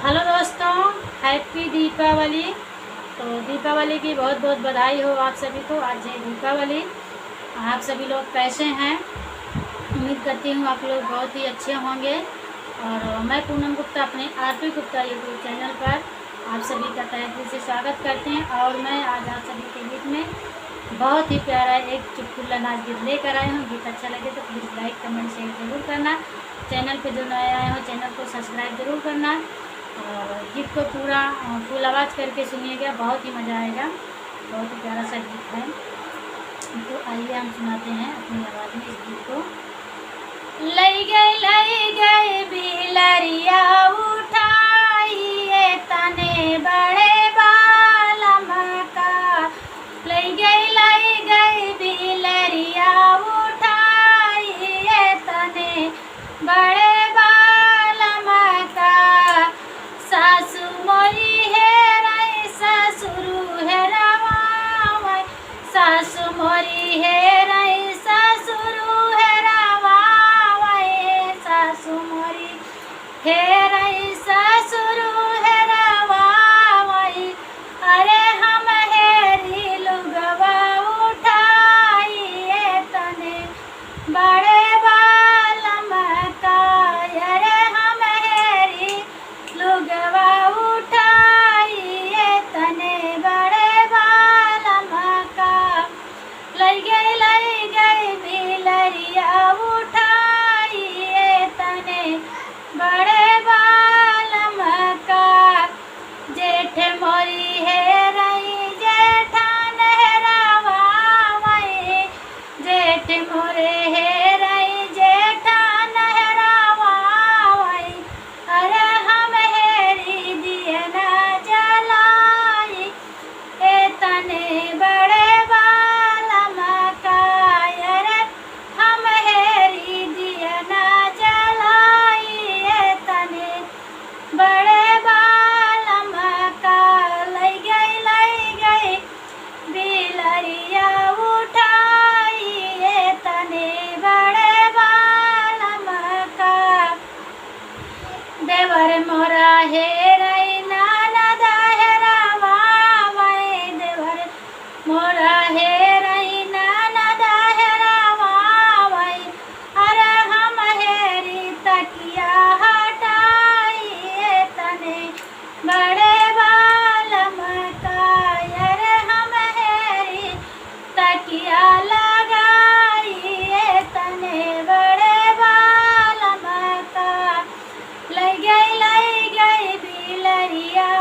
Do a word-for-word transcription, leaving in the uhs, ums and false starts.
हेलो दोस्तों, हैप्पी दीपावली। तो दीपावली की बहुत बहुत बधाई हो आप सभी को। आज है दीपावली। आप सभी लोग कैसे हैं? उम्मीद करती हूँ आप लोग बहुत ही अच्छे होंगे। और मैं पूनम गुप्ता अपने आरपी गुप्ता यूट्यूब चैनल पर आप सभी का तहे दिल से स्वागत करते हैं। और मैं आज आप सभी के बीच में बहुत ही प्यारा एक चुटकुला नाच गीत लेकर आए हूँ। गीत अच्छा लगे तो प्लीज लाइक, कमेंट, शेयर जरूर करना। चैनल पे जो नए आए हो, चैनल को सब्सक्राइब जरूर करना। और गीत को पूरा, अ, फुल आवाज़ करके सुनिएगा, बहुत ही मज़ा आएगा। बहुत ही प्यारा सा गीत है। तो आइए हम सुनाते हैं अपनी आवाज़ में इस गीत को। लई गई, लई गई बिलरिया उठाई, ए तने बड़े बालम का। लई गई, लई गई बिलरिया उठाई, ए तने बड़े बालम का। सासु मोरी हेराई, ससुरु हेरावावै। सासु मोरी हेराई, ससुरु हेरावावै। सासु मोरी हेराई, ससुरु हेरावावै। अरे हम हेरी लुगवा उठाई, ए तने बड़े बालम का। अरे हम हेरी लुगवा उठाई, ए तने बड़े बालम का। लई गई, लई गई बिलरिया उठाई, ए तने बड़े बालम का। जेठ मोरी हेराई, जेठान हेरावावै। जेठ मोरे हेराई, जेठान हेरावावै। अरे हम हेरी दियना जलाई, ए तने बड़े बालम का। अरे हम हेरी दियना जलाई, ए तने बड़े बालम का। लई गई, लई गई बिलरिया उठाई, ए तने बड़े बालम का। देवर मोरा हेराई, ननद हेरावावै। देवर मोरा हेराई, ननद हेरावावै। अरे हम हेरी तकिया हटाई, ए तने बड़े बालम का। अरे हम हेरी तकिया लगाई, ए तने बड़े बालम का। लई गई, लई गई बिलरिया